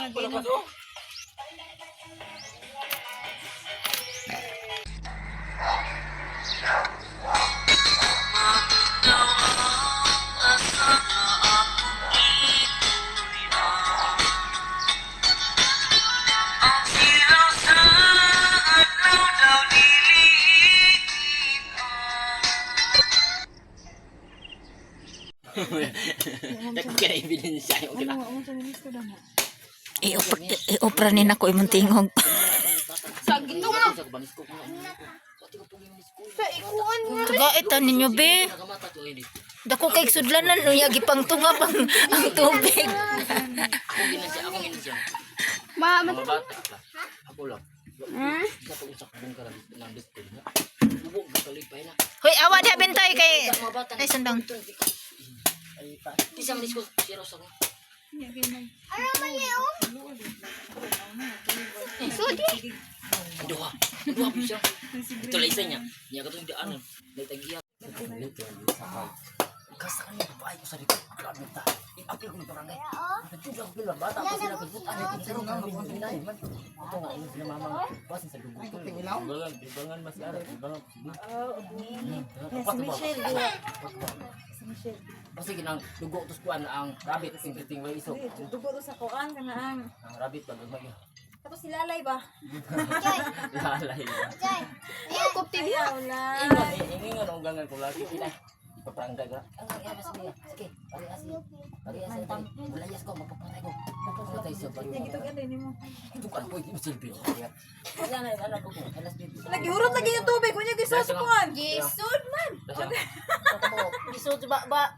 Palakas oh. Dako kay ebidensya yung kila. I-opra ni nako imong tingog. Sa gito nga. Sa ikuan nga. Tuga ita ninyo be. Dako kay sudlanan unya gipangtunga pang ang tubig. Ako ginasya, ako ginasya. Ma, Mga bata pa. Ako lang. Isa ko usak bung ka ng biskol na. Bubo kalipay na. Hoy, awa diha bentay kay Mga bata. Ay sandang. Ay pa. Di sa manis ko zero sa ko. Ara man niyo. Sudi. Duha. Duha po siya. Ito lang isa niya. Niya katong daanan. Nagtagiya. Kasa kanya babae ko sa likod. Grabe ta. Iapil ko ng barangay. Nagtuga ko bilang bata pa sila kagbutan. Pero nga magpinay man. Ito nga ino sila mamang basin sa dugo. Bangan, bangan mas ara, bangan. Si Michelle. Si Michelle. Basta ginang dugo tos kuan ang rabbit ting ting way iso. Dugo to sa kuan kana ang. Ang rabbit pag magyo. Tapos si Lalay ba? Lalay. Jay. Iyo ko TV. Ayaw la. Ingat, ingat ang gangan ko lagi. Ina. Paprangga ka. Ang ang sige. Sige, parehas. Parehas tayo. Bulayas ko, mapapatay ko. Mapapatay siya pa. Ito ka din mo. Ito ka po, hindi mo silbi. Wala na, anak ko. Alas baby. Nagihurot lagi yung tubig unya gyud sa kuan. Gisud man. Gisud ba ba.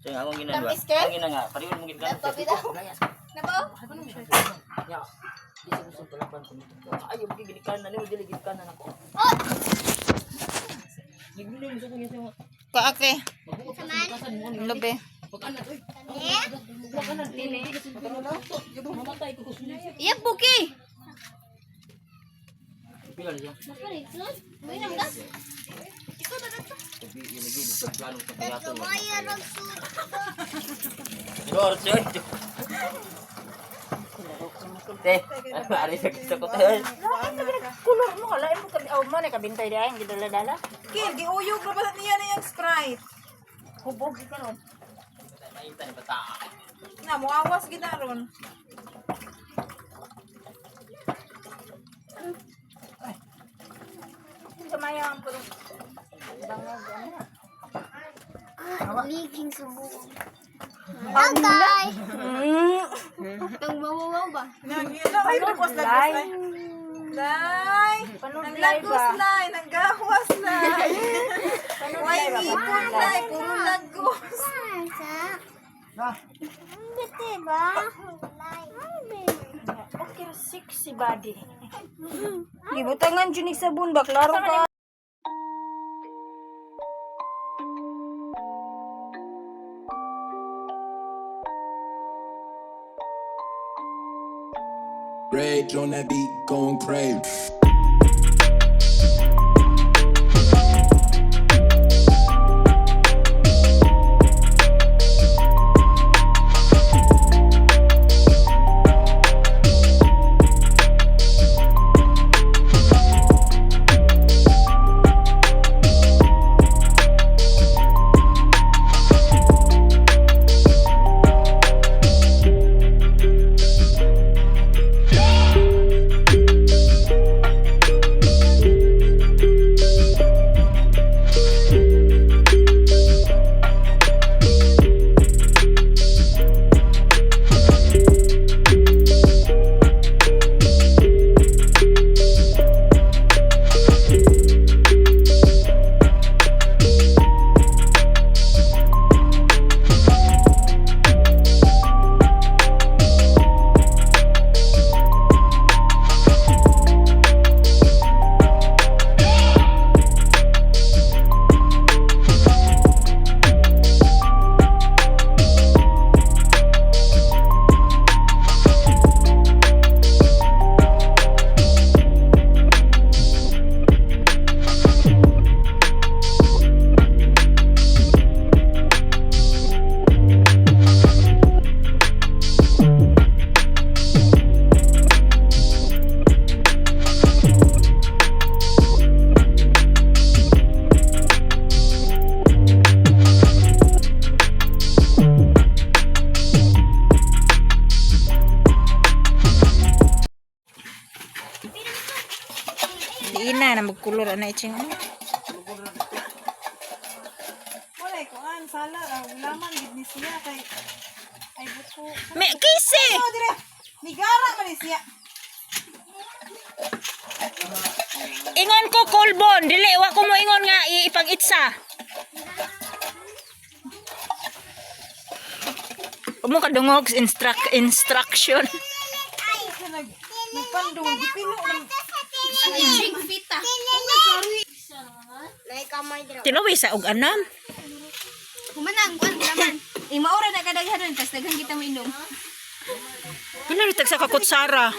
So, akong ginagawa. Tamis, Ken? Ang ginagawa. Pareho mo ginagawa. Bulayas ko. Nabo? Ya. Di sa gusto palapan ko. Ayaw, gigilikanan. Ano, dili gilikanan ako. Gigilin mo sa kanya siya. Kaake. Magbuot ka sa batasan mo. Lobe. Pag-anak, oy. Pag-anak, mamatay ko gusto niya. Iya buki. Pila na siya? Tabi, ilagay dito sa plano sa payato. Lord, sir. Te, ano ari sa gusto ko te. Kulor mo kalain mo kami aw mo na kabintay diay ang gidala-dala. Kil giuyog ra ba niya na yung Sprite? Hubog karon. Mainta ni bata. Na moawas gid na ron. Gamay ang puro. Leaking subo. Okay. Ang mawawaw ba? Na gila ay lagos lagos ay. Lay. Nang lagos lay, nang gawas lay. Way ngipon lay, puro lagos. Sa. Bete ba? Okay, sexy body. Gibutangan jud ni sabon ba klaro ka. Rage on that beat, going crazy. Gana na magkulor ana iching. Wala ko an sala ra ulaman gid ni siya kay ay buko. Me kisi. Oh, dire. Nigara man ni siya. Ingon ko kolbon, dili wa ko mo ingon nga ipang-itsa. Mo kadungog instruction. Siya nagpandong gipilo ng Itching fita. Tilawi sa og anam. Humanang, kuan laman. Eh, maura na kadaghanon, tas daghan kita mo inom. Pila rin tag sa kakutsara.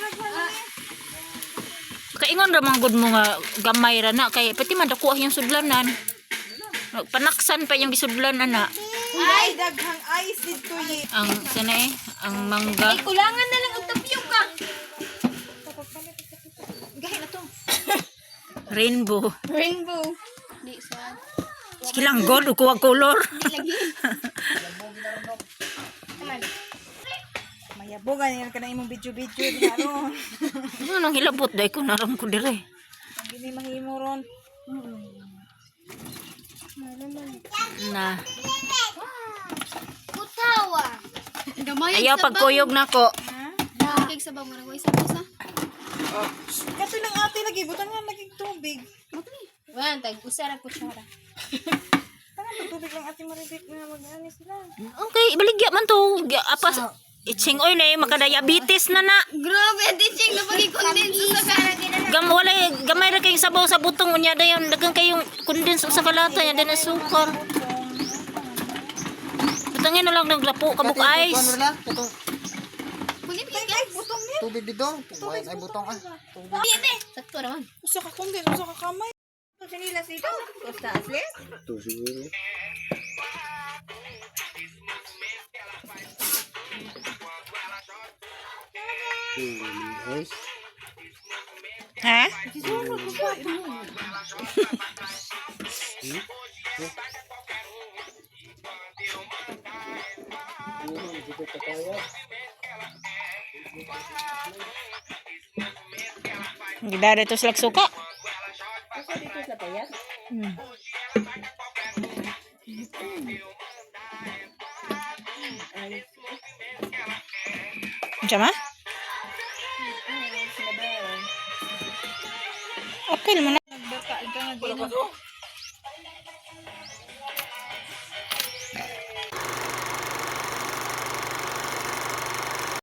Kaingon ra man gud mo nga gamay ra na kay pati man dako ang iyong sudlanan. Panaksan pa yung gisudlan ana. Ay, daghang ice dito ye. Ang sana eh, ang mangga. Ay, kulangan na lang og tapioca. Gahi na to. Rainbow. Rainbow. Di sa. Sige lang god ug kuwag color. Lagi. Mayabogan yan ka na imong video-video diha ron. Ano nang hilabot dai ko naram ko dire. Ang gini mahimo ron. Na. Kutawa. Gamay. Ayaw pagkuyog nako. Kay sabaw mo nang isa sa. Kato lang ate lagi butan nga lagi tubig. Wan tag usa ra kutsara. Tara tubig lang ate Maribik na mag-ani sila. Okay, ibaligya man to. Apas itching oy na eh, makadiabetes na na. Grabe, teaching na pagi-condense sa kara. Gam wala gamay ra kayong sabaw sa butong unya dayon daghang kayong condense sa kalata nya dayon sukar. Butangin na lang naglapo kabuk ice. Kunin ka Butong niya. Tubig dito. Ay, butong ah. Sakto naman. Usa ka condense, usa ka kamay. Ito siguro. Ice. Ha? Gidara to sila suka. Unsa ma? Apil mo na. Nagbata ka nga gino.